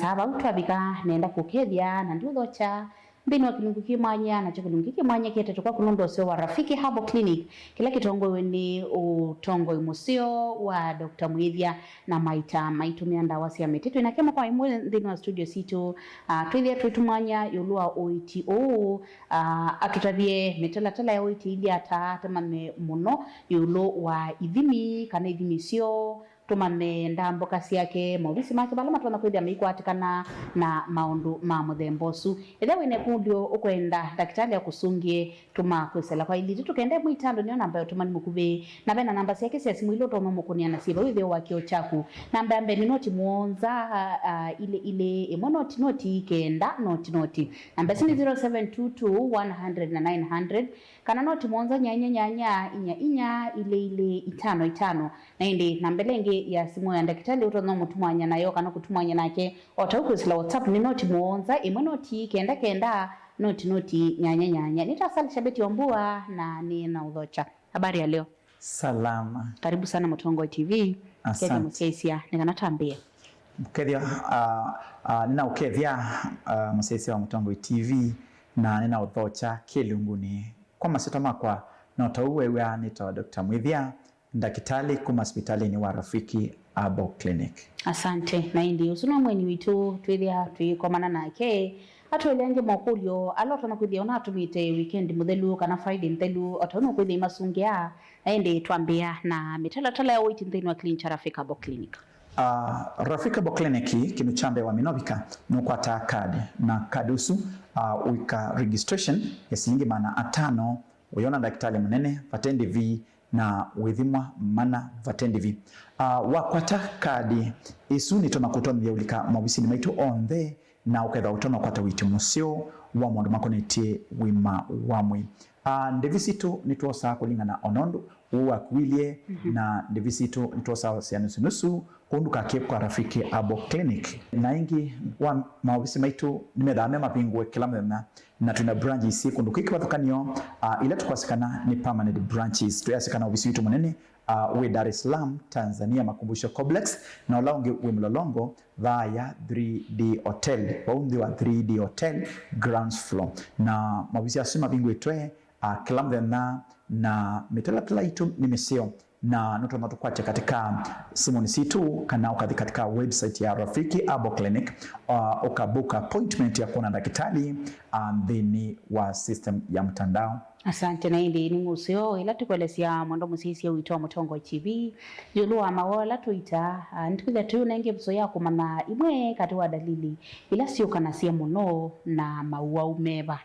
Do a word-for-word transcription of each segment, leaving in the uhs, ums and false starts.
Saa vau twavika, nenda kũkethya na ndiũthokya nthĩnĩ wa kĩlungu kĩ mwanya, nakyo kĩlungu kĩ mwanya kĩetetwe kwaku nũndũ wa ũseo wa Rafiki Herbal Clinic, kĩla kĩtongoew'e nĩ ũtongoi mũseo wa Doctor Mwĩthya. Na maita maitũmĩa ndawa sya mĩtĩ. Twĩ nake moko ĩmwe nthĩnĩ wa studio sitũ, ah, twĩthĩa twĩtumwanya ĩũlũ wa ũiiti ũũ, ah, atũtavye mĩtalatala ya ũiiti ĩilyĩ ata, tũmanye mũno ĩũlũ wa ithimi kana ithimi syoo, tũmanye ndambũka syake, maovisi make vala matonya kwĩthĩa meikwatĩkana na maũndũ ma mũthemba ũsu. Ethĩwa wĩ na ĩkũlyo ũkwenda ndakĩtalĩ akũsũngĩe, tũma kwĩsĩla kwa iliti tũkenda ĩmwe itano nĩyo namba ya ũtũmani mũkuvĩ, na ve na namba syake sya simũ ila ũtonya ũmũkũnĩa na syĩ vau ĩtheo wa kĩoo kyaku. Namba ya mbee nĩ noti mũonza, ah, ilĩ ilĩ ĩmwe noti noti kenda noti noti. Namba ĩsu nĩ zero seven two two one hundred na nine hundred, kana noti mũonza nyanya nyanya inya inya ilĩ ilĩ itano itano. Na ĩndĩ namba ĩla ĩngĩ ya simũ ya ndakĩtalĩ ũtonya ũmũtumwanya nayo kana kũtumwanya nake, o ta ũu kwĩsĩla WhatsApp nĩ noti mũonza ĩmwe noti kenda kenda noti noti nyanya nyanya. Nĩtasalisha Betty Wambua na nĩ na ũthokya. Habari ya leo? Salama. Karibu sana Mũtongoi T V. Asante. Kethya mũsyaĩĩsya nĩ kana twambĩe. Kethya, ah, ah, nĩnaũkethya, ah, mũsyaĩĩsya wa Mũtongoi T V, na nĩnaũthokya kĩlungunĩ. Kwa masyĩtwa makwa, no ta ũu wew'aa, nĩtawa Doctor Mwĩthya, ndakĩtalĩ kuma sipitalĩnĩ wa Rafiki Herbal Clinic. Asante. Na ĩndĩ ũsu no mweni witũ twĩthĩa tũikomana nake, atũelya angĩ mokũlyo ala ũtonya kwĩthĩa ũnatũmĩte weekend mũthelu kana Friday nthelu, o ta ũu nũkwĩthĩa imasũngĩa. Na ĩndĩ twambĩa na mĩtalatala ya ũiiti nthĩnĩ wa Clean Charafik Herbal Clinic. Ah, Rafiki Herbal Clinic, kĩndũ kya mbee wamina ũvika, nũkwataa kadi, na kadi ũsu, ah, ũika registration ya silingi maana atano, ũyona ndakĩtalĩ mũnene vate ndĩvi, na wĩthimwa mana vate ndĩvi. Ah, wakwata kadi ĩsu nĩtona kũtonyethya ũlika maovisinĩ maitũ onthe, na ũkethwa ũtonya ũkwata ũiiti mũseo wa maũndũ makonetye wĩma wa mwĩĩ. Ah, ndĩvi sitũ nĩtwosaa kũlingana o na ũndũ ũũ waku ũilyĩ, mhm, na ndĩvi sitũ nĩtwosaa sya nusu nusu kũu ndũkakĩe kwa Rafiki Herbal Clinic. Na ĩngĩ wa maovisi maitũ nĩmethaa me mavingũe kĩla mũthenya, na twĩna branch syĩ kũndũ kwĩ kĩvathũkany'o, ah, ila tũkwasya kana nĩ permanent branches. Twĩasya kana ovisi witũ mũnene, ah, wĩ Dar es Salaam, Tanzania, Makumbusho Complex, na ũla ũngĩ wĩ Mlolongo, vaa ya three D Hotel, vau nthĩ wa three D Hotel, ground floor. Na maovisi asu mavingũĩtwe, ah, kĩla mũthenya, na mĩtalatala itũ nĩ mĩseo, na nũtonya tũkwatya katika simũnĩ sitũ, kana ũkathi katika website ya Rafiki Herbal Clinic, ah, ũkabook appointment ya kuona ndakĩtalĩ, ah, nthĩnĩ wa system ya mtandao. Asante. Na ĩndĩ nĩ mũseo ĩla tũkwelesya mwendwa mũsyaĩĩsya witũ wa Mũtongoi T V ĩũlũ wa mawoo ala tũitaa, ah, nĩtũkwĩthĩa tũyũnenge ĩvuso ya kũmanya imwe katĩ wa dalili ila syũkanasya mũno na mawau meva.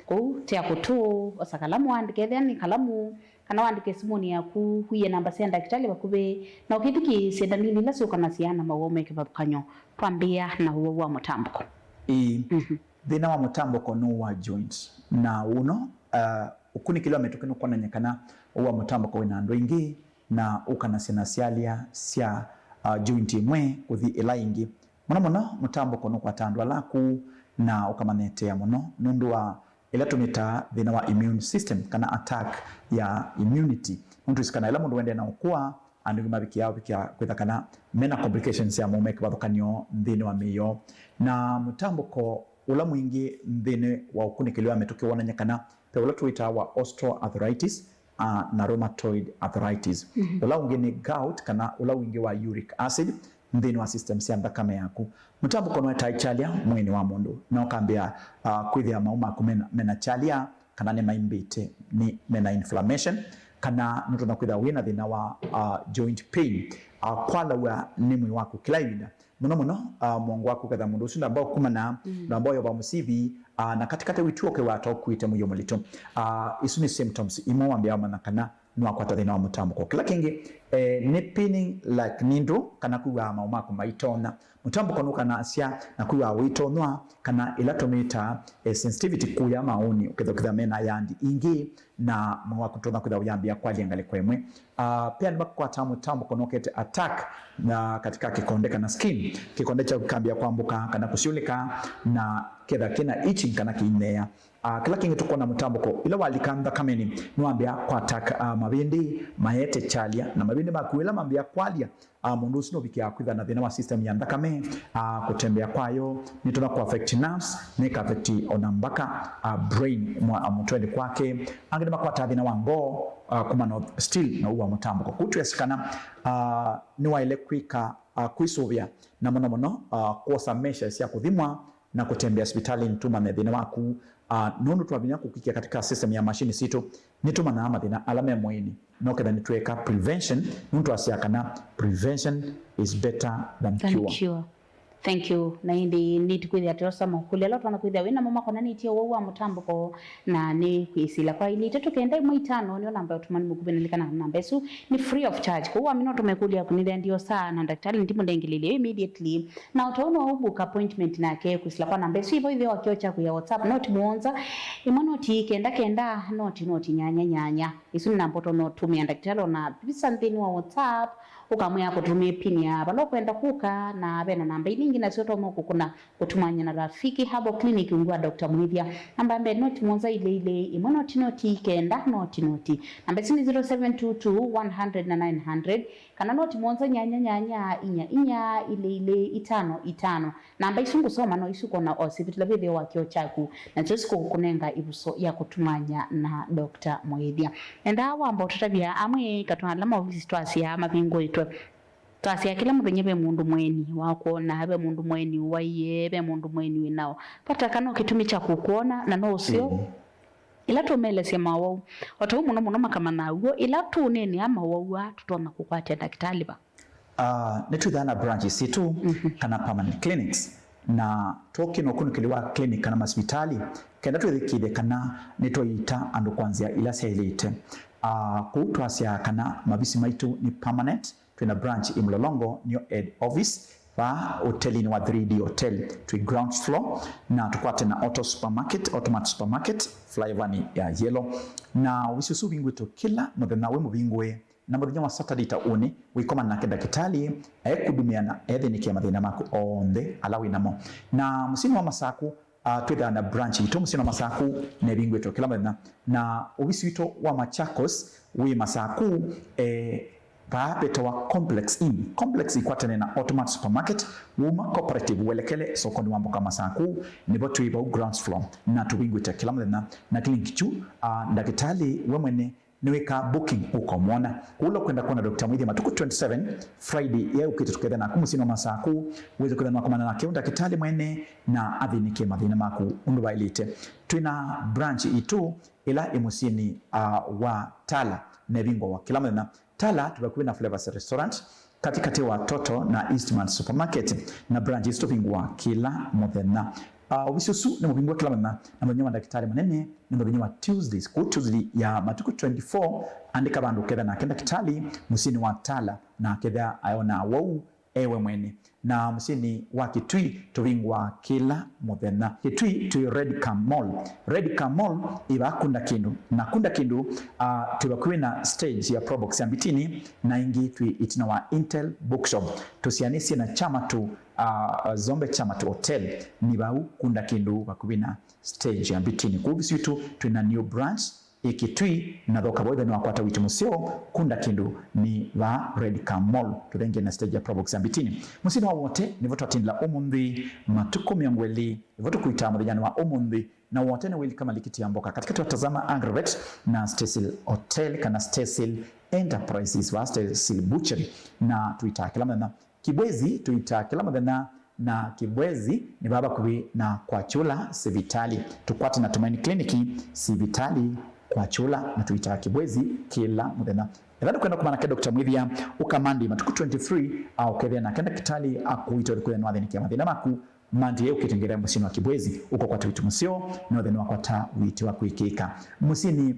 Kũu tea kũtũ, osa kalamu wandĩke, ethĩa nĩ kalamu, kana wandĩke simũnĩ yaku, wĩe namba sya ndakĩtalĩ vakuvĩ, na ũkĩthikĩĩsya dalili ila syũkanasya na mawau me kĩvathũkany'o. Twambĩĩa na ũwau wa mũtambũko. Ĩĩ. Mhm. Thĩna wa mũtambũko nĩ wa joint, na ũno, uh, ũkunĩkĩli wa mĩtũkĩ nũkwonany'a kana ũwau wa mũtambũko wĩ na andũ aingĩ, na ũkanasya na syalya sya, uh, joint ĩmwe kũthi ĩla ĩngĩ. Mũno mũno, mũtambũko nũkwataa andũ ala akũũ na ũkamanetea mũno nũndũ wa ĩla tũmĩtaa thĩna wa immune system, kana attack ya immunity. Nũndũ twĩsĩ kana ĩla mũndũ wendee na ũkũa, andũ aingĩ mavikĩaa ũvikĩa kwĩtha kana mena complications sya maũme kĩvathũkany'o nthĩnĩ wa mĩĩ yoo. Na mũtambũko ũla mwingĩ nthĩnĩ wa ũkunĩkĩli wa mĩtũkĩ wonany'a kana ve ũla tũwĩtaa wa osteoarthritis, ah, na rheumatoid arthritis. Mhm. Ũla ũngĩ nĩ gout, kana ũla wingĩ wa uric acid nthĩnĩ wa system sya nthakame yaku. Mũtambũko nũetae kyalya mwĩĩnĩ wa mũndũ, na ũkambĩa, ah, kwĩthĩa maũ maku mena, mena kyalya, kana nĩmaimbĩte, nĩ mena inflammation, kana nũtonya kwĩthĩa wĩna thĩna wa, ah, joint pain, ah, kwalaw'a nĩ mwĩĩ waku kĩla ĩvinda. Mũno mũno, ah, mũongo waku ũkethĩa mũndũ ũsu ndamba ũkumana, mm, ndamba ũyova mũsivi, ah, na katĩkatĩ witũ ũkew'a ta ũkuĩte mũio mũlitũ. Ah, isu nĩ symptoms imwe wambĩa ũmanya kana nĩwakwata thĩna wa mũtambũko. Kĩla kĩngĩ, eh, nĩ pinning like needle, kana kwĩw'aa maũ maku maitonya. Mũtambũko nũkanasya na kwĩw'aa ũitonywa, kana ĩla tũmĩtaa, eh, sensitivity kũya maũnĩ, ũkethĩa, ũkethĩa mena yandi ingĩ, na mwĩĩ waku ũtonya kwĩthĩa ũyambĩĩa kwalya ngalĩko ĩmwe. Ah, pia nĩmakwataa mũtambũko nũkete attack na katika kĩkonde kana skin. Kĩkonde kyaku kĩkambĩĩa kwambũka kana kũsyũlĩka na ketha kĩna itching kana kĩineea. Ah, kĩla kĩngĩ tũkwona mũtambũko ĩla walika nthakamenĩ nĩwambĩĩa kwa attack, ah, mavĩndĩ, maete kyalya na Ĩndĩ maku ĩla mambĩĩa kwalya, ah, mũndũ ũsu nũvikĩaa kwĩthwa na thĩna wa system ya nthakame, ah, kũtembea kwayo nĩtonya kũ affect nerves, na ĩka affect ona mbaka, ah, brain mwa, ah, mũtwenĩ kwake. Angĩ nĩmakwataa thĩna wa ngoo, ah, kuma na still na ũu wa mũtambũko. Kũu twĩasya kana, ah, nĩwaĩle kwĩka, ah, kwĩsũvĩa na mũno mũno, ah, kwosa measures sya kũthimwa na kũtembea sivitalĩnĩ tũmanye thĩna waku, ah, nũndũ twavinya kũkwĩkĩa katika system ya machine sitũ, nĩtũmanyaa mathĩna ala me mwĩĩnĩ, no ketha nĩtwĩka prevention, nũndũ twasyaa kana prevention is better than cure. Thank you. Na ĩndĩ nĩtũkwĩthĩa tũyosa makũlyo ala ũtonya kwĩthĩa wĩ namo makonanĩtye ũwau wa mũtambũko, na nĩ kwĩsĩla kwa ilĩ itatũ kenda ĩmwe itano nĩyo namba ya ũtũmani mũkuvĩ, na lilikana namba ĩsu nĩ free of charge. Kwoou wamina ũtũme ĩkũlyo yaku nĩthĩa ndiosa na ndakĩtalĩ ndimũnengelelye immediately. Na o ta ũu no ũbook appointment nake kwĩsĩla kwa namba ĩsu ĩvo ĩtheo wa kĩoo kyaku ya WhatsApp, noti mũonza, ĩmwe noti kenda kenda, noti noti nyanya nyanya. Ĩsu nĩ namba ũtonya ũtũmĩa ndakĩtalĩ ona visa nthĩnĩ wa WhatsApp, ũkamwĩa kũtũmĩa pin ya vala ũkwenda kũka, na ve na namba ila ingĩ nasyo ũtonya kũkũna kũtũmany'a na Rafiki Herbal Clinic ungu wa Doctor Mwĩthya. Namba ya mbee noti mũonza ilĩ ilĩ, ĩmwe noti noti kenda noti noti. Namba ĩsu nĩ zero seven two two, one hundred na nine hundred, kana noti mũonza nyanya nyanya, inya inya, ilĩ ilĩ, itano itano. Namba isu ngũsoma no isu ũkona o sivitali ĩtheo wa kĩoo kyaku, nasyo sikũkũnenga ĩvuso ya kũtũmany'a na Doctor Mwĩthya. Endaa wamba ũtũtavya amwe katũ ala maovisi twasyaa mavingũĩtwe. Twasyaa kĩla mũthenya ve mũndũ mũeni wakwona, ve mũndũ mũeni ũwaie, ve mũndũ mũeni wĩ nao. Vata kana o kĩtumi kya kũkwona, na no ũseo. Mm. Ĩla tũmelesya mawau, o ta ũu mũno mũno makamanya w'o, ĩla tũũneenea mawau aa tũtonya kũkwatya ndakĩtalĩ va? Ah, nĩtwĩthaa na branch sitũ, mhm, kana permanent clinics, na tũkĩna ũkunĩkĩli wa clinic kana masivitalĩ, kenda twĩthĩkĩĩthye kana nĩtwaita andũ kwa nzĩa ila syaĩlĩte. Ah, kũu twasyaa kana mavisi maitũ nĩ permanent, twĩna branch ĩ Mlolongo, nĩyo head office, vaa hotelinĩ wa three D Hotel, twĩ ground floor, na tũkwate na Auto Supermarket, Automat Supermarket, flyover-nĩ ya Yellow. Na ovisi ũsu ũvingũĩtwe kĩla mũthenya wĩ mũvingũe, na mũthenya wa Saturday ta ũnĩ, wĩkomana nake ndakĩtalĩ, ekũndumĩa na ethĩnĩkĩa mathĩna maku onthe ala wĩ namo. Na mũsyĩnĩ wa Masaku, ah, twĩthaa na branch itũ mũsyĩnĩ wa Masaku, na ĩvingũĩtwe kĩla mũthenya. Na ovisi witũ wa Machakos wĩ Masaku, eh, vaa vetawa Complex Inn. Complex ĩkwatene na Automat Supermarket, wuma Cooperative welekele sokonĩ wa mboka Masaku, nĩvo twĩ vau ground floor, na tũvingũĩte kĩla mũthenya. Na clinic kyu, ah, ndakĩtalĩ we mwene nĩwĩkaa booking ũkomwona. Kũla ũkwenda kwona Doctor Mwĩthya matukũ twenty-seven, Friday yaũkĩte tũketha naku mũsyĩnĩ wa Masaku, wĩthĩe kwĩtha nwakomana nake ũ ndakĩtalĩ mwene na athĩnĩkĩe mathĩna maku ũndũ vaĩlĩte. Twĩna branch itũ ĩla ĩ mũsyĩnĩ, ah, wa Tala, na ĩvingũawa kĩla mũthenya. Tala twĩ vakuvĩ na Flavors Restaurant, katĩkatĩ wa Toto na Eastmart Supermarket, na branch isu tũvingũaa kĩla mũthenya. Ah, ovisi ũsu nĩ mũvingũe kĩla mũthenya, na mũthenya wa ndakĩtalĩ manene nĩ mũthenya wa Tuesdays. Kũu Tuesday ya matukũ twenty-four, andĩka vandũ ũketha nake ndakĩtalĩ mũsyĩnĩ wa Tala, na akethĩa ayona wau ewe mwene. Na mũsyĩnĩ wa Kitui tũvingũaa kĩla mũthenya. Kitui twĩ Red Cam Mall. Red Cam Mall ĩ vaa Kunda Kindu. Na Kunda Kindu, ah, twĩ vakuvĩ na stage ya Probox ya Mbitini, na ĩngĩ twĩ ĩtina wa Intel Bookshop. Tũsianĩsye na Chamatu, ah, Zombe Chamatu Hotel. Nĩ vau Kunda Kindu vakuvĩ na stage ya Mbitini. Kũu ovisi witũ twĩna new branch ĩ Kitui, na thoka voithe nĩwakwata witũ mũseo, Kunda Kindu nĩ vaa Red Cam Mall, tũthengee na stage ya Probox ya Mbitini. Mũsyĩnĩ wa Wote nĩvo twatindĩla ũmũnthĩ, matukũ mĩongo ĩlĩ nĩvo tũkwĩtaa mũthenyanĩ wa ũmũnthĩ, na Wote nĩwĩlika malikiti ya mboka katĩkatĩ wa Tazama Agrovet na Stesil Hotel kana Stesil Enterprises, vaa Stesil Butchery, na tũitaa kĩla mũthenya. Kibwezi tũitaa kĩla mũthenya, na Kibwezi nĩ vaa vakuvĩ na Kwachula sivitali. Tũkwate na Tumaini Clinic sivitali Kwachula, na tũitaa Kibwezi kĩla mũthenya. Ethĩwa ndũkwenda kũmana nake Doctor Mwĩthya, ũka Monday matukũ twenty-three, aũkethĩa nake ndakĩtalĩ akũita ũthikũya nĩwathĩnĩkĩa mathĩna maku. Monday yũkĩte ngethĩa mũsyĩnĩ wa Kibwezi, ũkokwata witũ mũseo, na ũthĩna wakwata witũ wa kwĩkĩka. Mũsyĩnĩ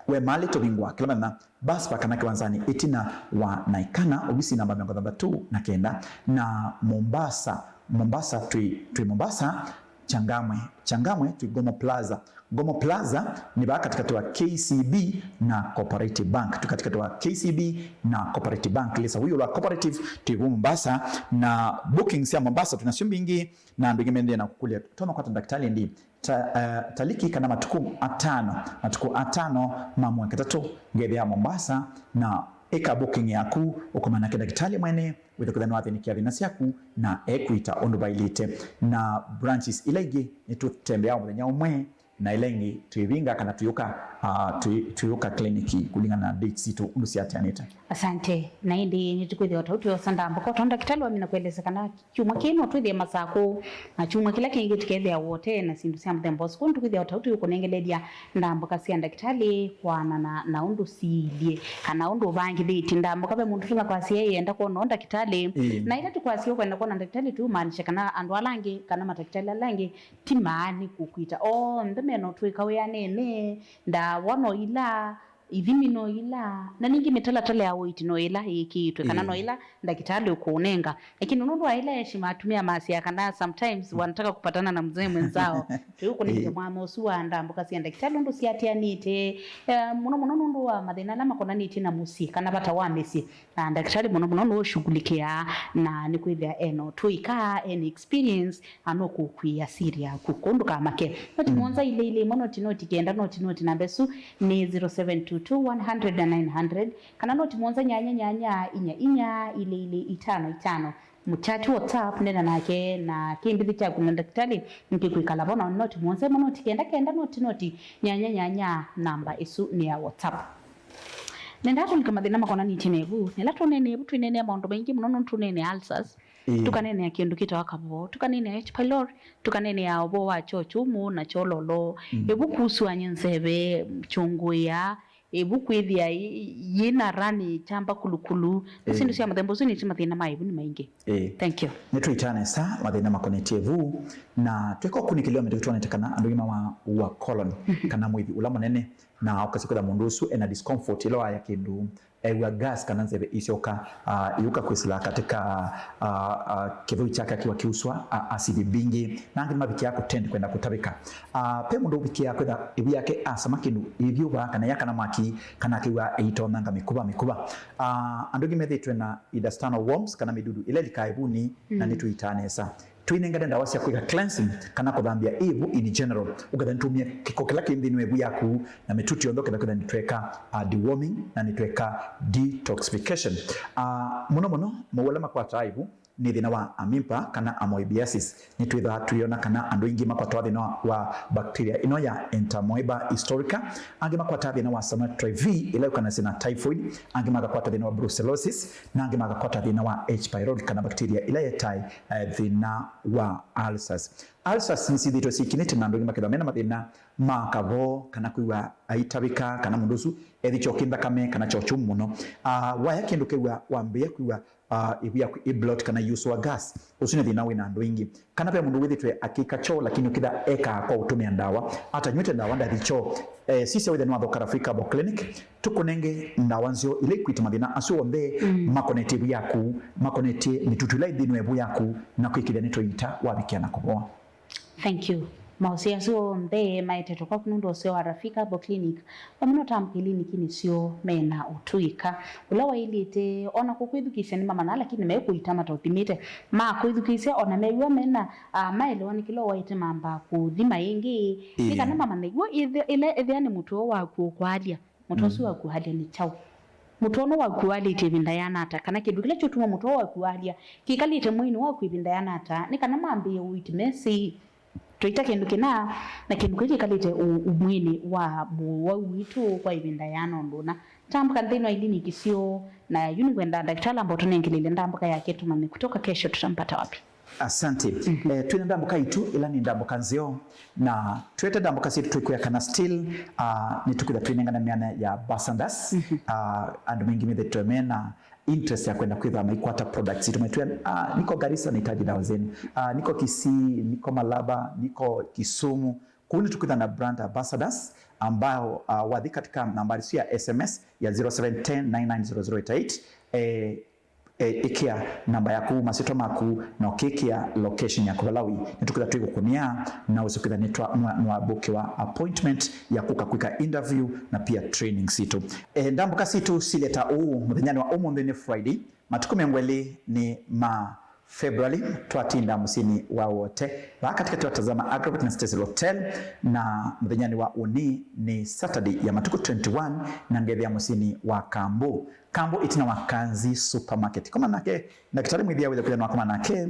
We Malĩ tũvingũa kĩla mũthenya Bus Park kana kĩwanzanĩ ĩtina wa Naikana, ovisi namba mĩongo thanthatũ na kenda. Na Mombasa, Mombasa twĩ, twĩ Mombasa, Changamwe, Changamwe twĩ Gomo Plaza. Gomo Plaza nĩ vaa katĩkatĩ wa K C B na Cooperative Bank. Twĩ katĩkatĩ wa K C B na Cooperative Bank. Lisa huyo wa Cooperative twĩ vu Mombasa, na bookings sya Mombasa twĩnasyo mbingĩ, na andũ aingĩ mendee na kũkũlya, "Tonya kwata ndakĩtalĩ ndi?" Ta, eh, taliki kana matukũ atano, matukũ atano ma mwei katatũ, ngethĩa Mombasa, na Ĩka booking yaku, ũkomana nake ndakĩtalĩ mwene, wĩthe kwĩthĩa nĩwathĩnĩkĩa thĩna syaku, na ekwĩta ũndũ vaĩlĩte. Na branches ila ingĩ nĩtũtembeaa mũthenya ũmwe, na ila ingĩ twĩvinga kana twĩũka, ah, twĩ-, twĩũka kliniki kũlingana na dates sitũ ũndũ syateanĩte. Asante. Na ĩndĩ nĩtũkwĩthĩa o tau twĩosa ndambũka, o tondũ ndakĩtalĩ wamina kũelesya kana kyumwa kĩĩ no twĩthĩe Masakũ, na kyumwa kĩla kĩngĩ tũkethĩa Wote na syĩndũ sya mũthemba ũsu. Kwoou nĩtũkwĩthĩa o tau twĩũkũnengelelya ndambũka sya ndakĩtalĩ kũaanana na ũndũ siilye, kana ũndũ ũvangĩthĩtye ndambũka. Ve mũndũ tũla kwasya ĩĩ enda kwona ndakĩtalĩ. Ĩĩ. Na ĩla tũkwasya ũkwenda kwona ndakĩtalĩ, tũmaanisha kana andũ ala angĩ, kana matakĩtalĩ ala angĩ, ti maani kũkwĩta. Onthe mena ũtũĩka wĩanene, ndawa no ila, ithimi no ila, na ningĩ mĩtalatala ya ũiiti no ĩla ĩĩkĩĩtwe, kana no ĩla ndakĩtalĩ ũkũũnenga. Lakini nũndũ wa ĩla heshima, atumĩa masyaa kana sometimes wanataka kupatana na mzee mwenzao. Twĩũkũnenga mwanya ũsu wa ndambũka sya ndakĩtalĩ ũndũ syateanĩte, eh, mũno mũno nũndũ wa mathĩna ala makonanĩtye na mũsyĩ kana vata wa mĩsyĩ. Na ndakĩtalĩ mũno mũno nũũshughulikĩaa na nĩkwĩthĩa ena ũtũĩka, ena experience, anũkũkwĩa siri yaku. Kũu ndũkamake. Noti mũonza ilĩ ilĩ ĩmwe, noti noti kenda, noti noti, namba ĩsu nĩ zero seven two two one hundred na nine hundred, kana noti mũonza nyanya nyanya inya inya ilĩ ilĩ itano itano. Mũkyati WhatsApp, nena nake na kĩmbĩthĩ kyaku na ndakĩtalĩ nĩkĩkwĩkala vo, na noti mũonza ĩmwe, noti kenda kenda, noti noti nyanya nyanya, namba ĩsu nĩ ya WhatsApp. Nendaa kũlika mathĩna makonanĩtye na ĩvu. Nĩla tũneenea ĩvu, twĩneenea maũndũ maingĩ mũno, nũndũ tũneenea ulcers, ĩĩ, tũkaneenea kĩndũ kĩtawa kavoo, tũkaneenea H. pylori, tũkaneenea ũvoo wa kyoo kyũmũ na kyololo. Mm. Ĩvu kusũany'a nzeve, kyũngũĩa, ĩvu kwĩthĩa yĩ-, yĩna rani kyamba kulukulu. Ĩĩ. Syĩndũ sya mũthemba ũsu nĩti mathĩna ma ĩvu nĩ maingĩ. Ĩĩ. Thank you. Nĩtũitaa nesa mathĩna makonetye ĩvu, na twĩka ũkunĩkĩlyo mĩtũkĩ twonete kana andũ aingĩ mawa wa colon, mhm, kana mwĩthi ũla mũnene, na ũkasya kwĩtha mũndũ ũsu ena discomfort ĩla waya kĩndũ, ew'a gas kana nzeve isyoka, ah, iũka kwĩsĩla katika, ah, ah, kĩthũi kyake akiwa kiuswa, ah, asidi mbingĩ, na angĩ mavikia kũtend kwenda kũtavĩka. Ah, pe mũndũ ũvikia kwĩtha ĩvu yake asama kĩndũ ĩvyũva kana yakana mwaki kana akĩw'a ĩitonyanga mĩkũva mĩkũva. Ah, andũ aingĩ methĩtwe na intestinal worms kana mĩdudu ĩla ĩlikaa ĩvunĩ, na, mm, nĩtũitaa nesa. Twĩnengane ndawa sya kwĩka cleansing kana kũthambya ĩvu in general. Ũketha nĩtũmie kĩko kĩla kĩ nthĩnĩ wa ĩvu yaku na mĩtutu yonthe, ũketha kwĩtha nĩtweka, uh, deworming na nĩtweka detoxification. Uh, mũno mũno mowau ala makwataa ĩvu nĩ thĩna wa amoeba kana amoebiasis. Nĩtwĩthaa twĩona kana andũ aingĩ makwatwa thĩna wa, wa bacteria ĩno ya Entamoeba histolytica, angĩ makwataa thĩna wa Salmonella typhi ĩla yũkanasya na typhoid, angĩ makakwata thĩna wa brucellosis, na angĩ makakwata thĩna wa H. pylori kana bacteria ĩla yetae, eh, thĩna wa ulcers. Ulcers nĩsyĩthĩĩtwe syĩkĩnĩte na andũ aingĩ makethwa mena mathĩna ma kavoo kana kwĩw'a aitavĩka kana mũndũ ũsu ethi kyoo kĩ nthakame kana kyoo kyũmũ mũno. Ah, waya kĩndũ kĩw'a wambĩĩa kwĩw'a, ah, ĩvu yaku ĩ bloat kana iusũa gas, ũsu nĩ thĩna wĩna andũ aingĩ. Kana ve mũndũ wĩthĩtwe akĩka kyoo lakini ũkĩtha ekaa kwa ũtũmĩa ndawa, atanyw'ĩte ndawa ndathi kyoo. Eh, sisya wĩthĩa nĩwathoka Rafika Herbal Clinic, tũkũnenge ndawa nzeo ila ikwĩta mathĩna asu onthe, mm, makonetye ĩvu yaku, makonetye mĩtutu ila ĩ nthĩnĩ wa ĩvu yaku, na kwĩkĩthya nĩtwaita wavikĩa na kũvoa. Thank you. Maũseo asu onthe maetetwe kwaku nũndũ wa ũseo wa Rafika Herbal Clinic, vamwe na ũtambũki klinikinĩ syoo mena ũtũĩka. Ũla waĩlĩte ona kũkwĩthukĩĩsya nĩmamanyaa, lakini mekwĩita mataũthimĩte. Makwĩthukĩĩsya ona mew'a mena, ah, maelewa nĩ kĩla ũwaĩte mambaa kũthima ĩngĩ. Nĩ, ĩĩ, kana mamanye w'o ĩthe-, ĩla ethĩa nĩ mũtwe waku ũkwalya. Mũtwe ũsu, mm, waku walya nĩ kyaũ? Mũtwe ũno waku walĩte ĩvinda yana ata? Kana kĩndũ kĩla kyũtuma mũtwe waku walya kĩkalĩte mwĩĩnĩ waku ĩvinda yana ata? Nĩ kana mambĩĩe ũiiti mesĩ. Twaita kĩndũ kĩna, na kĩndũ kĩu kĩkalĩte ũ-, ũ-, mwĩĩnĩ wa mũwau witũ kwa ĩvinda yana ũndũ ũna. Tambũka nthĩnĩ wa iliniki syoo, na yu nĩngwenda ndakĩtalĩ amba ũtũnengeleile ndambũka yake tũmanye kutoka kesho tutampata wapi. Asante. Mhm. Eh, twĩna ndambũka itũ, ĩla nĩ ndambũka nzeo, na twete ndambũka syitũ twĩkwĩa kana still, ah, nĩtũkwĩtha twĩnengana mĩanya ya Basadas. Mhm. Ah, andũ maingĩ methĩtwe mena interest ya kwenda kwĩtha maikwata products itũ, maitwĩa, "Ah, niko Garissa, nahitaji dawa zenu. Ah, niko Kisii, niko Malaba, niko Kisumu." Kũu nĩtũkwĩtha na brand ambassadors ambao, ah, wathi katika nambari isu ya S M S ya zero seven ten nine nine zero zero eight eight, eh, e, ĩkĩa namba yaku, masyĩtwa maku, na ũkĩkĩa location yaku vala wĩ. Nĩtũkwĩtha twĩkũkũnĩa na ũsĩ kwĩtha nĩtwa-, nwa-, nwabukiwa appointment ya kũka kwĩka interview na pia training sitũ. E, ndambũka sitũ sileta ũũ mũthenyanĩ wa ũmũnthĩ nĩ Friday, matukũ mĩongo ĩlĩ nĩ ma February, twatinda mũsyĩnĩ wa Wote vaa katĩkatĩ wa Tazama Agrovet na Cecil Hotel, na mũthenyanĩ wa ũnĩ nĩ Saturday ya matukũ twenty-one, na ngethĩa mũsyĩnĩ wa Kambu. Kambu ĩtina wa Kanzi Supermarket. Koma nake ndakĩtalĩ mwĩthĩa wĩthe kwĩthĩa nĩwakoma nake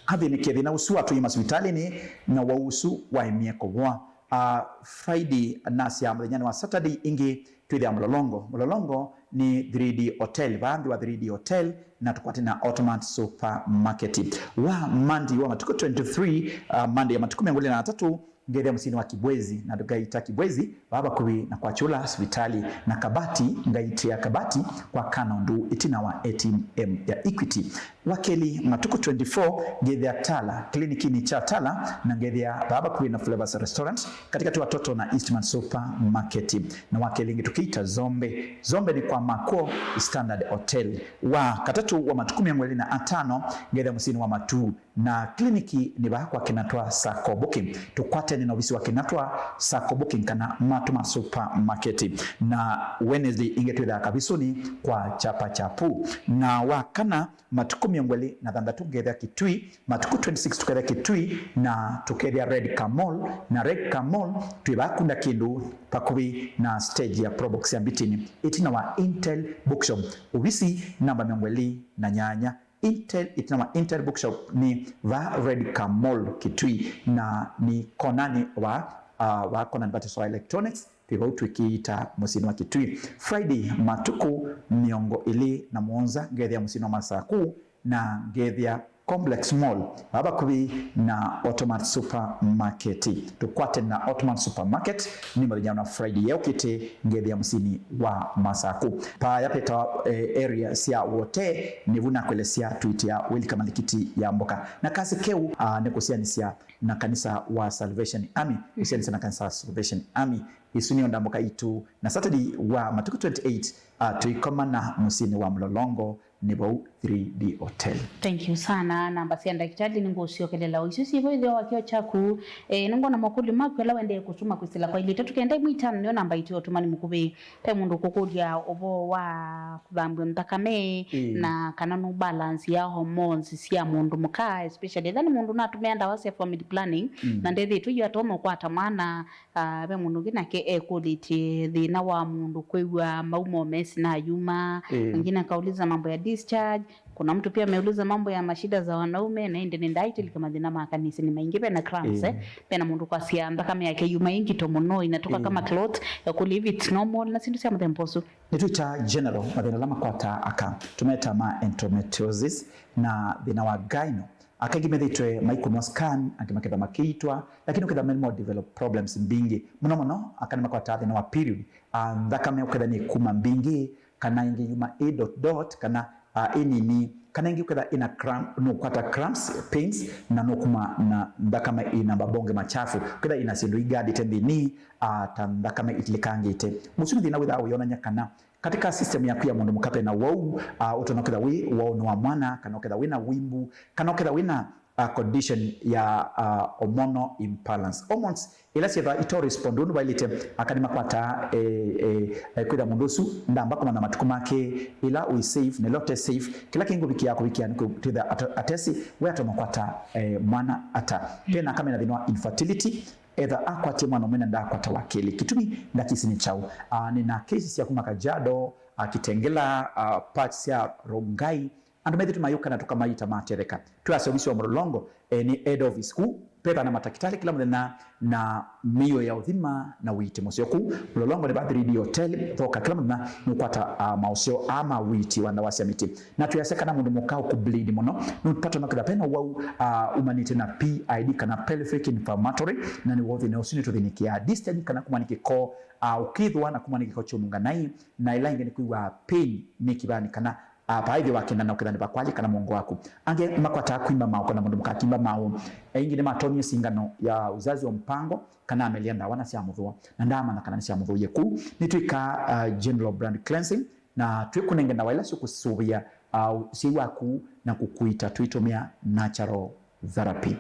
athĩnĩkie thĩna ũsu watũie masivitalĩnĩ, na wau ũsu waemie kũvoa. Ah, Friday nasya mũthenyanĩ wa Saturday ĩngĩ twĩthĩa Mũlolongo. Mũlolongo nĩ three D Hotel, vaa nthĩ wa three D Hotel, na tũkwate na Ottoman Supermarket. Wa Monday wa matukũ twenty-three, ah, Monday ya matukũ mĩongo ĩlĩ na atatũ, ngethĩa mũsyĩnĩ wa Kibwezi, na ngaita Kibwezi vaa vakuvĩ na kwa Chula sivitali, na Kabati ngaitĩa Kabati kwa kana ũndũ ĩtina wa A T M ya Equity. Wa kelĩ, matukũ twenty-four, ngethĩa Tala, kĩlinikinĩ kya Tala, na ngethĩa vaa vakuvĩ na Flavors Restaurant, katĩkatĩ wa Toto na Eastman Supermarket. Na wa kelĩ ĩngĩ tũkĩita Zombe. Zombe nĩ kwa Makuo Standard Hotel. Wa katatũ wa matukũ mĩongo ĩlĩ na atano, ngethĩa mũsyĩnĩ wa Matuu, na kĩliniki nĩ vaa kwa Kinatwa Sacco Booking. Tũkwatene na ovisi wa Kinatwa Sacco Booking kana Matuma Supermarket. Na Wednesday ĩngĩ twĩthaa Kavisũnĩ kwa Chapa Chapu. Na wa kana, matukũ mĩongo ĩlĩ na thanthatũ ngethĩa Kitui, matukũ twenty-six tũkethĩa Kitui, na tũkethĩa Red Car Mall, na Red Car Mall twĩ vaa kunda kĩndũ vakuvĩ na stage ya Probox ya Mbitini, ĩtina wa Intel Bookshop, ovisi namba mĩongo ĩlĩ na nyanya. Intel, ĩtina wa Intel Bookshop nĩ vaa Red Car Mall Kitui, na nĩ konanĩ wa, uh, vaa konanĩ vatĩswa electronics, twĩ vau twĩkĩĩta mũsyĩnĩ wa Kitui. Friday, matukũ mĩongo ĩlĩ na mũonza, ngethĩa mũsyĩnĩ wa Masaku, na ngethĩa Complex Mall, vaa vakuvĩ na Automat Supermarket. Tũkwate na Automat Supermarket nĩ mũthenya wa Friday yũkĩte, ngethĩa mũsyĩnĩ wa Masaku. Paa ya peta, eh, area sya Wote, nĩvu nakwelesya twĩtĩa Wilika Malikiti ya Mboka. Na kasi keu, ah, nĩ kũsianĩsya na kanisa wa Salvation Army, kũsianĩsya na kanisa wa Salvation Army. Isu nĩ ndambũka itũ na Saturday wa matukũ twenty-eight, ah, tũikomana mũsyĩnĩ wa Mũlolongo, nĩ vau three D Hotel. Thank you sana. Namba sya ndakitali nĩngũsyokelela o isu syĩvo ĩtheo wa kĩo kyaku. Eh, nĩngwona makũlyo maku ala wendee kũtuma kwĩsĩla kwa ilĩ itatũ kenda ĩmwe itano nĩyo namba itũ ya ũtũmani mũkuvĩ. Ve mũndũ ũkũkũlya ũvoo wa kũthambw'a nthakame, ĩĩ, na kana no balance ya hormones sya mũndũ mũka, especially ethĩwa nĩ mũndũ ũnatũmĩa ndawa sya family planning, mm, na ndethĩtwe yu atonya ũkwata mwana. Ah, ve mũndũ ũngĩ nake ekũlĩtye thĩna wa mũndũ kwĩw'a mauma o mesĩ na yuma. Ĩĩ. Mwingine akauliza mambo ya discharge. Kuna mtu pia ameuliza mambo ya mashida za wanaume, na ĩndĩ nĩndaĩtĩlika mathĩna ma kanisa nĩ maingĩ. Ve na cramps, eh? Ĩĩ. Ve na mũndũ kwasya nthakame yake yuma ĩ ngito mũno, inatoka, ĩĩ, kama clot, ekũlya if it's normal, na syĩndũ sya mũthemba ũsu. Nĩtwĩtaa general mathĩna ala makwataa aka, tũmetaa ma endometriosis, na thĩna wa gyno. Aka aingĩ methĩĩtwe maikũnwa scan, angĩ makethwa makĩitwa, lakini ũkethwa me more develop problems mbingĩ. Mũno mũno, aka nĩmakwataa thĩna wa period. Ah, nthakame ũkethwa nĩ kuma mbingĩ, kana ĩngĩ yuma ĩ dot dot, kana, ah, ĩ nini, kana ĩngĩ ũkethwa ĩna cramp, nũkwata cramps, pains, na nũkuma na nthakame ĩna mabonge machafu. Ũkethwa ĩna syĩndũ igadĩte nthĩnĩ, ah, ta nthakame itilĩkangĩte. Ũsu nĩ thĩna wĩthaa ũyonany'a kana katika system yaku ya mũndũ mũka ve na wau, ah, ũtonya kwĩthwa wĩ waũnĩ wa mwana, kana ũkethwa wĩ na wimbu, kana ũkethwa wĩ na, ah, condition ya, ah, hormonal imbalance. Hormones ila syĩthwa ito respond ũndũ vaĩlĩte, aka nĩmakwataa, eh, eh, eh, kwĩthwa mũndũ ũsu ndamba kũmanya matukũ make, ila ũĩ safe na ila ũte safe, kĩla kĩngũvikĩa kũvikĩa nĩ kwĩthwa ato-, atesĩ we atonya kwata, eh, mwana ata. Ve na aka mena thĩna wa infertility, ethwa akwatie mwana ũmwe na ndaakwata wa kelĩ. Kĩtumi ndakĩsĩ nĩ kyaũ? Ah, nĩ na kesi sya kuma Kajiado, ah, Kitengela, ah, parts sya Rongai. Andũ methĩtwe mayũka na tũkamaita matetheka. Twĩasya ovisi wa Mũlolongo, eh, nĩ head office. Kũu vethwa na matakĩtalĩ kĩla mũthenya na mĩio ya ũthima na ũiiti mũseo. Kũu Mũlolongo nĩ va three D Hotel, thoka kĩla mũthenya nũkwata, ah, maũseo aa ma ũiiti wa ndawa sya mĩtĩ. Na twĩasya kana mũndũ mũka ũkũ bleed mũno, nũtatonya kwĩthwa ve na ũwau, ah, umanĩte na P I D kana pelvic inflammatory, na nĩ woo thĩna ũsu nĩtũthĩnĩkĩaa. Discharge kana kumwa nĩ kĩko, ah, ũkĩthũa na kumwa nĩ kĩko kyũnunga naĩ, na ĩla ĩngĩ nĩ kwĩw'a pain mĩkivanĩ kana, ah, vaa ĩthĩwa kĩndũ na ũkethwa nĩ vakwalĩ kana mũongo waku. Angĩ makwataa kwimba maũko na mũndũ mũka akimba maũ. Aingĩ nĩmatonyie singano ya uzazi wa mpango kana amelya ndawa na syamũthũa, na ndaamanya kana nĩsyamũthũie. Kũu nĩtwĩkaa, ah, general blood cleansing, na twĩkũnenge ndawa ila syũkũsũvĩa, uh, ũsyai waku na kũkũita tũitũmĩa natural therapy.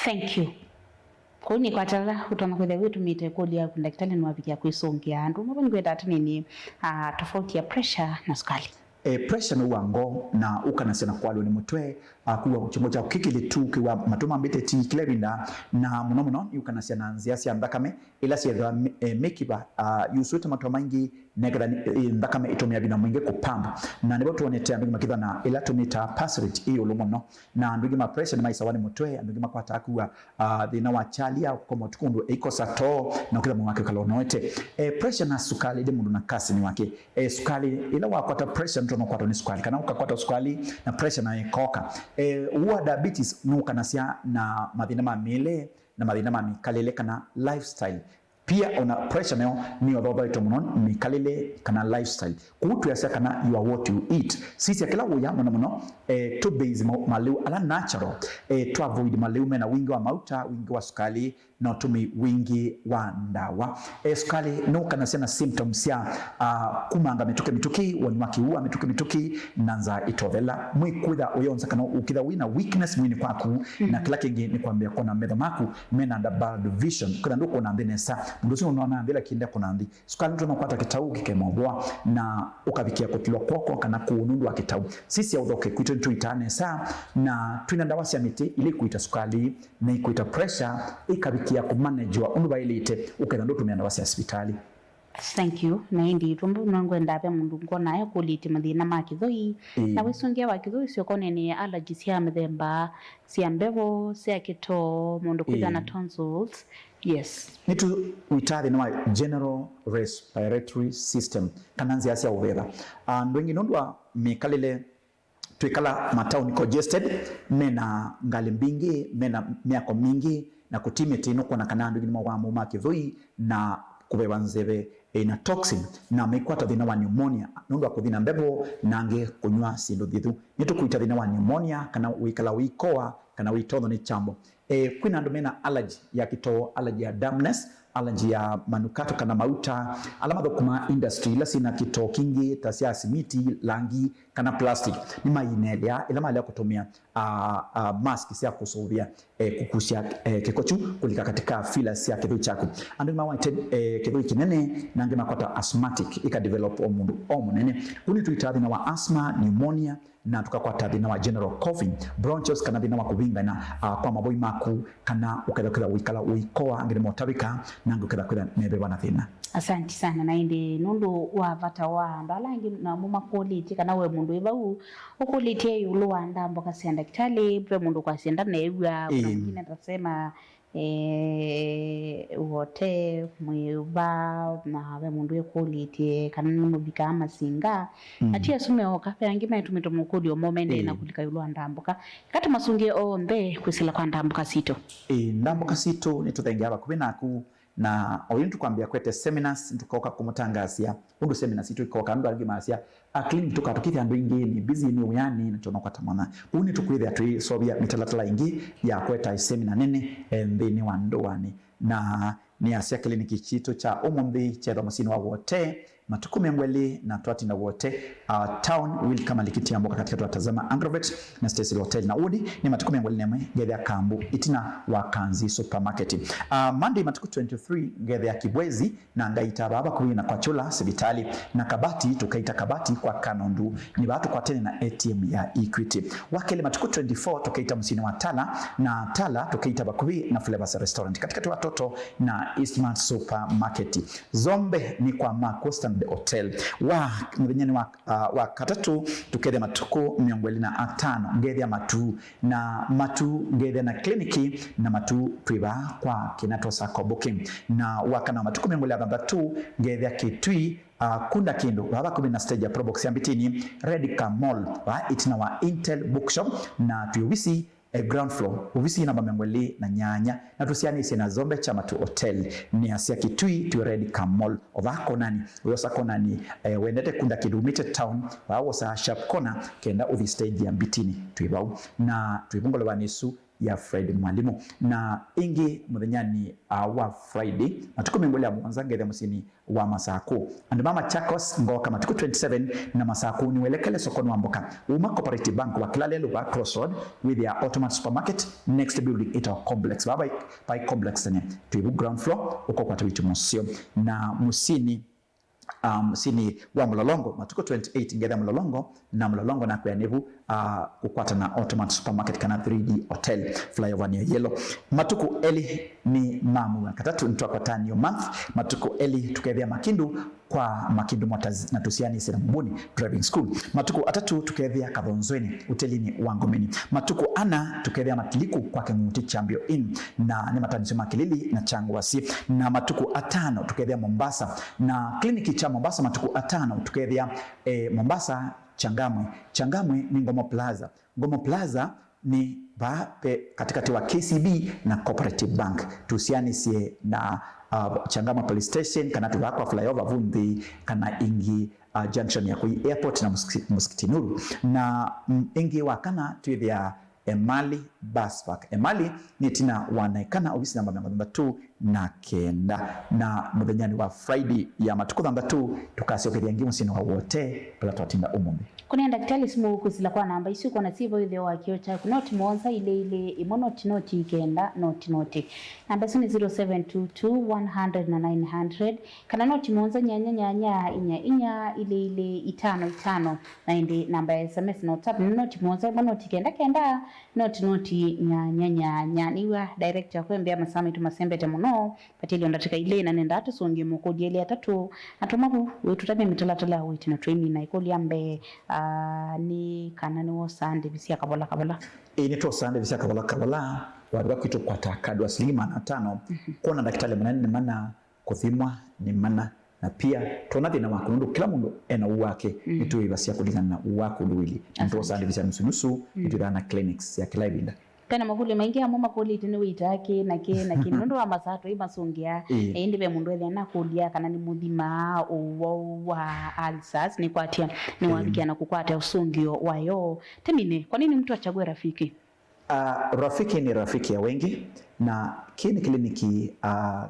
Thank you. Kũu nĩ kwatala ũtonya kwĩthĩa wĩtũmĩte ĩkũlyo yaku ndakĩtalĩ nĩwavikĩa kwĩsũngĩa andũ. Mavo nĩkwenda atĩnĩnĩ, uh, tofauti ya pressure na sukali. E, pressure nĩ wa ngoo na ũkanasya na kwalwa nĩ mũtwe, a, kuwa kyongo kyaku kĩkĩlĩtu, kwĩwa matũ mambĩte ti kĩla ĩvinda, na mũno mũno nĩ ũkanasya na nzĩa sya nthakame ila syĩthĩwa mĩ-, e, mĩkiva, a, yusũĩte matũ maingĩ, na ĩketha nĩ, e, nthakame ĩtũmĩa vinya mwingĩ kũ pump. Na nĩvo twonete andũ makĩthwa na ĩla tũmĩtaa pulse rate ĩ ĩũlũ mũno, na andũ aingĩ ma pressure nĩmaisawa nĩ mũtwe, andũ aingĩ makwataa kuwa, ah, thĩna wa kyalya, kũkoma ũtukũ ũndũ ĩikosa too, na ũkĩtha mwĩĩ wake ũkala ũnoete. Eh, pressure na sukali ĩndĩ mũndũ na kasini wake. Eh, sukali, ĩla wakwata pressure, nĩtwona ũkwatwa nĩ sukali, kana ũkakwata sukali na pressure nayo ĩkoka. Eh, ũu wa diabetes nũkanasya na mathĩna ma mĩĩle na mathĩna ma mĩkalĩle kana lifestyle. Pia ona pressure nayo nĩyo thothoetwe mũno nĩ mĩkalĩle kana lifestyle. Kũu twĩasya kana you are what you eat. Sisya kĩla ũya mũno mũno, eh, tũ base ma-, malĩu ala natural, eh, tũ avoid malĩu mena wingĩ wa mauta, wingĩ wa sukali, na ũtũmĩi wingĩ wa ndawa. Eh, sukali nũkanasya na symptoms sya, ah, kumanga mĩtũkĩ mĩtũkĩ, woni wa kĩw'ũ mĩtũkĩ mĩtũkĩ, na nzaa ĩtothela. Mwĩĩ kwĩtha ũyonza kana ũkĩtha wĩ na weakness mwĩĩnĩ kwaku, na kĩla kĩngĩ nĩ kwambĩa kwona metho maku mena dulled vision, kwĩtha ndũkwona nthĩ nesa. Mũndũ ũsu nũnona nthĩ lakini ndekwona nthĩ. Sukali nũtonya kwata kĩtau kĩkemovwa na ũkavikĩa kũtilwa kwoko kana kũũ nũndũ wa kĩtau. Sisya ũthoke kwitũ nĩtũitaa nesa, na twĩna ndawa sya mĩtĩ ila ikũita sukali na ikũita pressure, ikavikĩa kũmanejiwa ũndũ vaĩlĩte, ũketha ndũtũmĩa ndawa sya sivitalĩ. Thank you. Na ĩndĩ ĩtũmbũ no ngwenda ve mũndũ ngwona ekũlĩtye mathĩna ma kĩthũi. Ĩĩ. Na wĩsũngĩa wa kĩthũi syokonene allergy sya mĩthemba, sya mbevo, sya kĩtoo, mũndũ kwĩthwa na tonsils. Yes. Nĩtũitaa thĩna wa general respiratory system, kana nzĩa sya ũveva. Andũ aingĩ nũndũ wa mĩkalĩle twĩkala mataoni congested, mena ngalĩ mbingĩ, mena mĩako mingĩ, na kũti mĩtĩ, nũkwona kana andũ aingĩ nĩmawaa mawau ma kĩthũi na kũveva nzeve ĩna toxin, na maikwata thĩna wa pneumonia nũndũ wa kũthi na mbevo na angĩ kũnyw'a syĩndũ thithu. Nĩtũkũita thĩna wa pneumonia, kana wĩkala ũikoa, kana wĩtothwa nĩ kyambo. E, kwĩna andũ mena allergy ya kĩtoo, allergy ya dampness, allergy ya manukato kana mauta, ala mathũkũmaa industry ila syĩna kĩtoo kingĩ ta sya simiti, langi, kana plastic. Nĩmainelea ĩla malea kũtũmĩa, a, a, mask sya kũsũvĩa, e, kũkusya, e, kĩko kyu kũlika katika fila sya kĩthũi kyaku. Andũ nĩmawaĩte, e, kĩthũi kĩnene, na angĩ makwata asthmatic, ĩka develop o mũndũ o mũnene. Kũu nĩtũitaa thĩna wa asthma, pneumonia, na tũkakwata thĩna wa general coughing, bronchitis, kana thĩna wa kũvingana, ah, kwa mavoi maku, kana ũketha kwĩtha ũikala ũikoa, angĩ nĩmotavĩka, na angĩ ũketha kwĩtha meveva na thĩna. Asante sana. Na ĩndĩ nũndũ wa vata wa andũ ala angĩ namo makũlĩtye, kana we mũndũ wĩ vau ũkũlĩtye ĩũlũ wa ndamboka sya ndakĩtalĩ, ve mũndũ kwasya ndaneew'a, kuna mwingine atasema, eh, wote, mwĩva, na ve mũndũ ekũlĩtye kana nĩmũvikaa masinga. Mm. Na ti asu meoka, ve angĩ metũmĩte mokũlyo moo mendee na kũlika ĩũlũ wa ndamboka. Eka tũmasũngĩe onthe kwĩsĩla kwa ndamboka sitũ. Ĩĩ, ndamboka sitũ nĩtũthengeaa vakuvĩ naku, na oyu nĩtũkwambĩa kwete seminars, nĩtũkoka kũmũtangaasya ũndũ seminars sitũ ikoka. Andũ angĩ masya, a clinic tũkatũkĩthya andũ aingĩ, nĩ busy, nĩ wĩanĩ, na tũnokwata mwana. Kũu nĩtũkwĩthĩa twĩseũvya mĩtalatala ĩngĩ ya kweta seminar nene, eh, nthĩnĩ wa ndũanĩ. Na nĩasya kĩliniki kitũ kya ũmũnthĩ kyethwa mũsyĩnĩ wa Wote matukũ mĩongo ĩlĩ na twatinda Wote, uh, town, Will Kamalikiti amboka katikati wa Tazama Agrovet na Stacy Hotel. Na Wood nĩ matukũ mĩongo ĩlĩ na ĩmwe ngethĩa Kambu ĩtina wa Kanzi Supermarket. Uh, Monday matukũ twenty-three ngethĩa Kibwezi na ngaita vaa vakuvĩ na kwa Chula sivitali, na Kabati tũkaita Kabati kwa Kanondu, nĩ vaa tũkwatene na A T M ya Equity. Wakelĩ matukũ twenty-four tũkaita mũsyĩnĩ wa Tala, na Tala tũkaita vakuvĩ na Flavors Restaurant, katikati wa Toto na Eastmart Supermarket. Zombe nĩ kwa Maku Stanley Hotel. Wa mũthenyanĩ wa, uh, wa katatũ tũkethĩa matukũ mĩongo ĩlĩ na atano ngethĩa Matuu, na Matuu ngethĩa na kliniki, na Matuu twĩ vaa kwa Kinato Sacco booking. Na wakana matukũ mĩongo ĩlĩ na thanthatũ ngethĩa Kitui, uh, kunda kĩndũ vaa vakuvĩ na stage ya Probox ya Mbitini, Red Car Mall, vaa ĩtina wa Intel Bookshop, na twĩ ovisi, eh, ground floor, ovisi namba mĩongo ĩlĩ na nyanya, na tũsianĩsye na Zombe cha Matuu Hotel, nĩ asya Kitui twĩ Red Car Mall. O vaa konani, ũyosa konani, eh, wendete kunda kĩndũ umĩte town, vaa wosaa sharp corner kenda ũthi stage ya Mbitini, twĩ vau. Na twĩ vau ngolovanĩ ĩsu ya Fred Mwalimu. Na ĩngĩ mũthenyanĩ, ah, wa Friday, matukũ mĩongo ĩlĩ na mũonza ngethĩa mũsyĩnĩ wa Masakũ. Andũ ma Machakos ngoka matukũ twenty-seven na Masakũ nĩ welekele sokonĩ wa mboka. Uma Cooperative Bank wa Kĩlalelũ vaa Crossroad, wĩthĩa Automat Supermarket, next building ĩtawa Complex. Vaa vai, vai Complex tene. Twĩ vu ground floor, ũkokwata witũ mũseo. Na mũsyĩnĩ um, sini wa Mlolongo, matukũ twenty-eight ngethĩa Mlolongo, na Mlolongo nakwĩa nĩvu, uh, kũkwata na Ottoman Supermarket kana three D Hotel, flyover nĩ yellow. Matukũ elĩ nĩ ma mwei wa katatũ, nĩtwakwata new month. Matukũ elĩ tũkethĩa Makindu kwa Makindu Motors na tũsianĩsye na Mbuni Driving School. Matukũ atatũ tũkethĩa Kathonzweni ũtelinĩ wa Ngomeni. Matukũ ana tũkethĩa Matiliku kwa Kĩng'uti cha Mbio Inn, na nĩ matanisyo ma Kilili na Changwasi. Na matukũ atano tũkethĩa Mombasa, na kliniki cha Mombasa matukũ atano tũkethĩa, eh, Mombasa Changamwe. Changamwe nĩ Ngomo Plaza. Ngomo Plaza nĩ vaa ve katikati wa K C B na Cooperative Bank. Tũsianĩsye na, uh, Changamwe Police Station, kana tũvaa kwa flyover vu nthĩ, kana ĩngĩ, uh, junction ya Kũi Airport na Musikiti, Musikiti Nuru. Na, mm, ĩngĩ wa kana twĩthĩa Emali Bus Park. Emali nĩ ĩtina wa Naikana, ovisi namba mĩongo thanthatũ na kenda. Na mũthenyanĩ wa Friday ya matukũ thanthatũ, tũkasyokethya ĩngĩ mũsyĩnĩ wa Wote, vala twatinda ũmũnthĩ. Kũnĩa ndakĩtalĩ simũ kũsila kwa namba isu, kwona syĩvo ĩtheo wa kĩo kyaku, noti mũonza ilĩ ilĩ ĩmwe noti noti kenda noti noti. Namba isu nĩ zero seven two two, one hundred na nine hundred, kana noti mũonza nyanya nyanya inya inya ilĩ ilĩ itano itano. Na ĩndĩ namba ya S M S na WhatsApp nĩ noti mũonza ĩmwe noti kenda kenda noti noti nyanya nyanya. Nĩw'a director kwembea masaa maitũ masembete mũno. Patĩlyo ndatĩka ilĩ, na nenda tũsũngĩe makũlyo elĩ atatũ. Atũmavu, wĩtũtavya mĩtalatala ya ũiiti na twĩmina. Ĩkũlyo ya mbee, ah, nĩ kana nĩwosaa ndĩvi sya kavola kavola? Ĩĩ, nĩtwosaa ndĩvi sya kavola kavola. Wavika kwitũ kwata kadi wa silingi maana atano. Mhm. Kwona ndakĩtalĩ mũnene nĩ mana, kũthimwa nĩ mana, na pia twona thĩna waku, nũndũ kĩla mũndũ ena ũu wake. Mhm. Nĩtwĩĩvasya kũlingana na ũu waku ũndũ wĩlĩ. Na asante. Nĩtwosaa ndĩvi sya nusunusu. Mhm. Nĩtwĩthaa na clinics ya kĩla ĩvinda. Vena makũlyo maingĩ amwe makũlĩtwe nĩ wĩtaa kĩ na kĩ na kĩ, nũndũ wa masaa tũimasũngĩa. Ĩĩ. Na ĩndĩ ve mũndũ ethĩa nakũlya kana nĩmũthimaa ũwau wa ulcers, nĩkwatya, nĩwavikĩa, ĩĩ, na kũkwata ũsũngĩo wayo. Temine, kwa nini mtu achague Rafiki? Ah, Rafiki ni rafiki ya wengi, na kĩĩ nĩ kĩliniki, ah,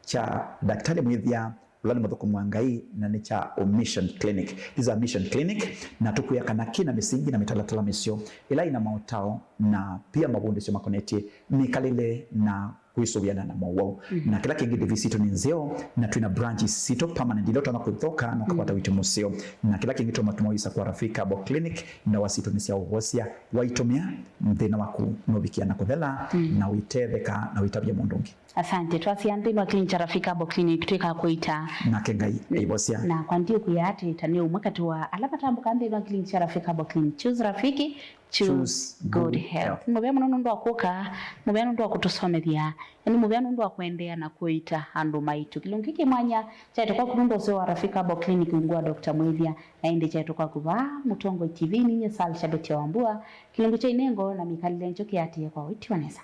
kya ndakĩtalĩ mwĩthya, ũla nĩ mũthũkũmi wa Ngai, na nĩ kya Mission Clinic. These are Mission Clinic, na tũkwĩa kana kĩ na mĩsingi na mĩtalatala mĩseo ĩla ĩna maũtao na pia mavundĩsyo makonetye mĩkalĩle na kwĩsũvĩana na mowau. Mhm. Na kĩla kĩngĩ, ndĩvi sitũ nĩ nzeo, na twĩna branches sitũ permanent ila ũtonya kũthoka na ũkakwata, mm, ũiiti mũseo. Na kĩla kĩngĩ, tũmatũma wĩsa kwa Rafiki Herbal Clinic, ndawa sitũ nĩ sya ũvosya. Waitũmĩa, thĩna waku nũvikĩa na kũthela, mm, na ũitetheka na ũitavya mũndũ ũngĩ. Asante. Twasya nthĩnĩ wa clinic cha Rafiki Herbal Clinic, twĩka kũita. Nake Ngai aivosya. Na kwa ndiũkwĩa atĩ ta nĩ ũmwe katĩ wa ala matambũka nthĩnĩ wa clinic cha Rafiki Herbal Clinic. Choose Rafiki, choose good health. Nĩ mũvea mũno nũndũ wa kũka, mũvea nũndũ wa kũtũsomethya, na nĩ mũvea nũndũ wa kũendeea na kũita andũ maitũ. Kĩlungu kĩ mwanya kyaĩtwe kwaku nũndũ ũseo wa Rafiki Herbal Clinic ungu wa Doctor Mwĩthya. Na ĩndĩ kyaĩtwe kwaku vaa Mũtongoi T V, ninyie Sal Shabeti wa Wambua, kĩlungu kya inengo na mĩkalĩle nzeo kĩatĩĩe kwa ũitiwa nesa.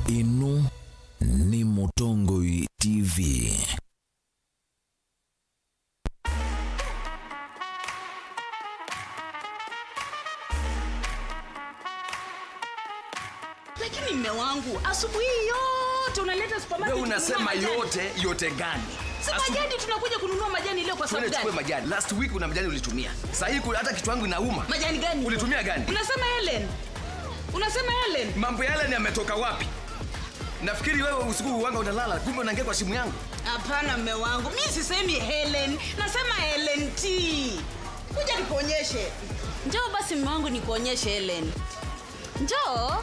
Ĩno nĩ Mũtongoi T V. Lakini mme wangu, asubuhi hii yote unaleta supermarket kununua majani. Wewe unasema yote, yote gani? Si majani tunakuja kununua majani leo kwa sababu gani? Twende chukue majani. Last week una majani ulitumia. Saa hii ku-, hata kichwa yangu inauma. Majani gani? Ulitumia gani? Unasema Helen. Unasema Helen. Mambo ya Helen yametoka wapi? Nafikiri wewe usiku huanga unalala, kumbe unaingia kwa simu yangu. Hapana, mme wangu. Mi sisemi Helen. Nasema Helen T. Kuja nikuonyeshe. Njoo basi, mme wangu, nikuonyeshe Helen. Njoo.